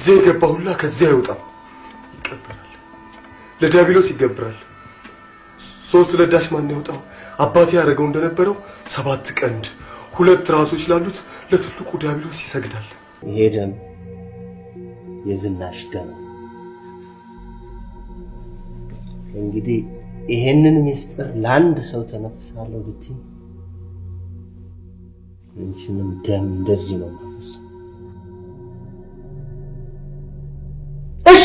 እዚያ የገባ ሁላ ከዚያ አይወጣም፣ ይቀበራል፣ ለዲያብሎስ ይገብራል። ሶስት ለዳሽ ማን ያውጣው? አባቴ ያደረገው እንደነበረው ሰባት ቀንድ ሁለት ራሶች ላሉት ለትልቁ ዲያብሎስ ይሰግዳል። ይሄ ደም የዝናሽ ደም። እንግዲህ ይሄንን ምስጢር ለአንድ ሰው ተነፍሳለሁ ብትይ አንቺንም ደም እንደዚህ ነው ማፈስ። እሺ።